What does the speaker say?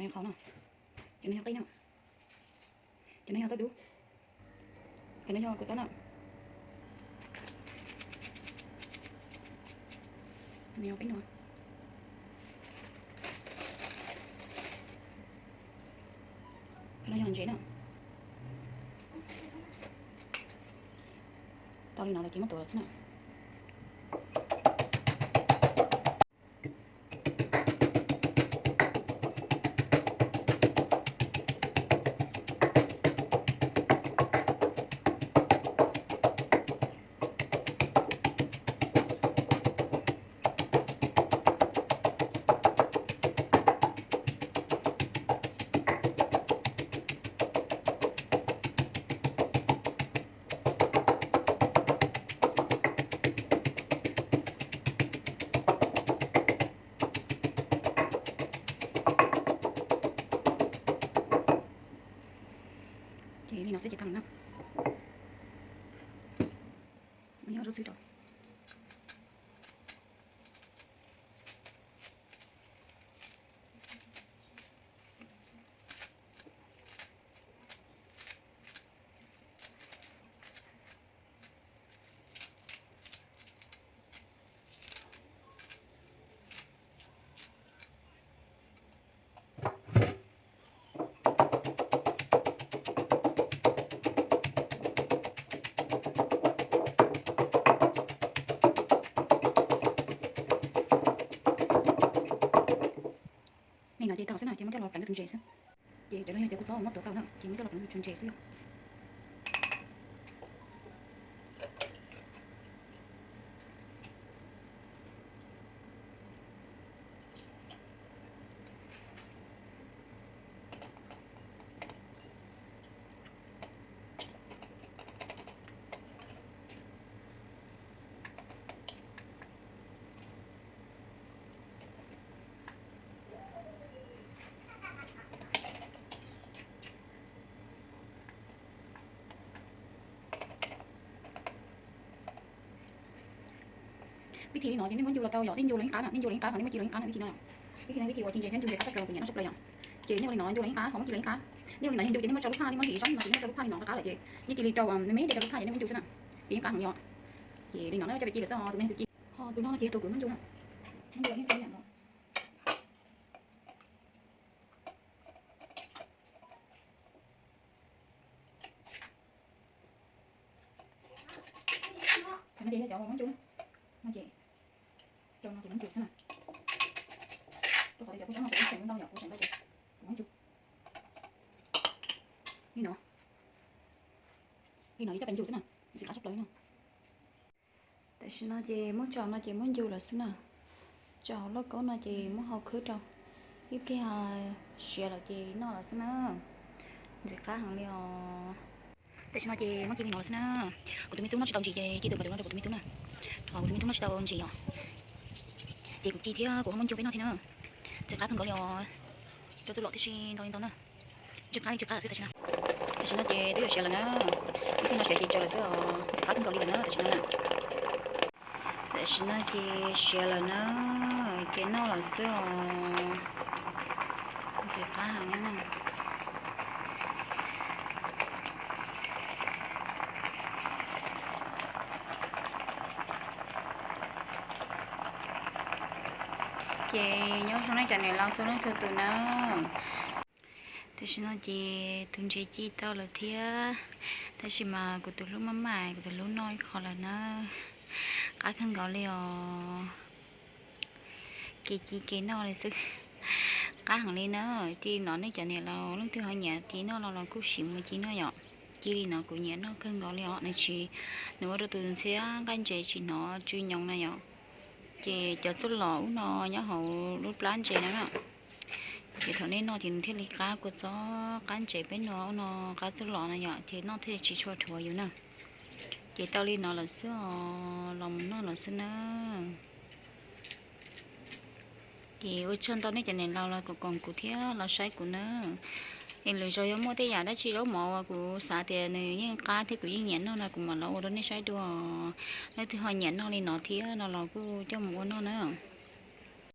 Qhov no, cov no yog qij na, cov no yog tauj dub, cov no yog kua txob na, no yog peb nua, no yog ntsev na. Tau li no lawm ces muab tuav lawm xwb na. Ces li no xwb ces tag lawm na. Muab nyob rau xwb rau. Li no ces tau xwb na, ces muab coj los pleev rau tus ntses xwb. Ces cov no yog cov kua txob uas muab tuav tau na, ces muab coj los pleev rau tus ntses xwb yom. Vib thim li no ces nej muab ncu los tau yom, nej ncu los yeej qab na, nej ncu los yeej qab, nej muab ci los yeej qab na, vib thim no. Vib thim no vib thim uas ci ntses thiab ncu ntses qab tshaj plaws, kuv nyiam noj tshaj plaws yom. Ces nej ua li no ncu los yeej qab, ho muab ci los yeej qab. Nej ua li no yog ncu ces nej muab tso lub phaj, nej muab li zob no ces nej muab tso lub phaj li no qab lawm ces nej cia li rau me me de rau lub phaj ces nej muab ncu xwb na. Ces yeej qab heev li os. Ces li no na cov peb ci lawm xwb os, tus me tus ci. Ho tus no no ces yog tus kuv muab ncu na. Muab ncu los yeej qab yom no. Cov no ces yog cov uas muab ncu, no ces rau no ces muab ncu xwb na. Rau qhov tias cov kua txob no kuv tseem ntau yom, kuv tseem ntau ces kuv muab ncu. Li no, li no yog coj peb ncu xwb na, ntxim qab tshaj plaws li no. Tam sim no ces muab tso no ces muab ncu lawm xwb na. Tso hauv lauj kaub no ces muab hau khwb rau, ib pliag siav lawm ces noj lawm xwb na. Ntxim qab heev li os. Tam sim no ces muab ci li no lawm xwb na. Kuv tus me tub noj tsis tau ntsis ces ci tus npam dawm no rau kuv tus me tub na. Rau qhov kuv tus me tub noj tsis tau ntsis os. Ces kuv ci thiab kuv ho muab ncu peb noj thiab na. Ntxim qab kawg nkaus li os. Rau txuj lom tib si ntau li ntau na. Ntxim qab li ntxim qab xwb tam sim no. Tam sim no ces twb yuav siav lawm na. Ib pliag no siav ces tsaus lawm xwb os. Ntxim qab kawg nkaus li lawm na tam sim no na. Tam sim no ces siav lawm na, ces noj lawm xwb os. Ntxim qab heev na. Ces nyob zoo nej cov niam laus txhua leej txhua tus na. Tam sim no ces tus ntses ci tau lawm thiab, tab sis mas kuv tus hlub maj mam, kuv tus hlub noj ib qho lawm na. Qab kawg nkaus li os. Kev ci kev noj li xwb, qab heev li na. Cia li no nej cov niam laus leej twg ho nyiam ci noj no los kuj sim mus ci noj yom. Cia li no kuv nyiam noj kawg nkaus li os, nws tsis, nws ua rau tus ntxhiab nqaij ntses tsis hnov tsw nyoos na yom. Ces cov txuj lom ub no nyob hauv lub plab ntses no na. Ces thaum nej noj ces nws thiaj li qab kua txob qab ntses peb nua ub no, qab txuj lom no yom, ces noj thiaj tsis tshua dhuav yus na. Ces tau li no lawm xwb os, los mus noj lawm xwb na. Ces ua tsaug ntau nej cov niam laus los koom koom kuv thiab los saib kuv na. Es lwm zaus yog muaj tej yam dab tsi zaub mov uas kuv xav tias nws yeej qab thiab kuv yeej nyiam noj no kuv mam los ua rau nej saib dua. Leej twg ho nyiam noj li no thiab no los kuj coj mus ua noj na.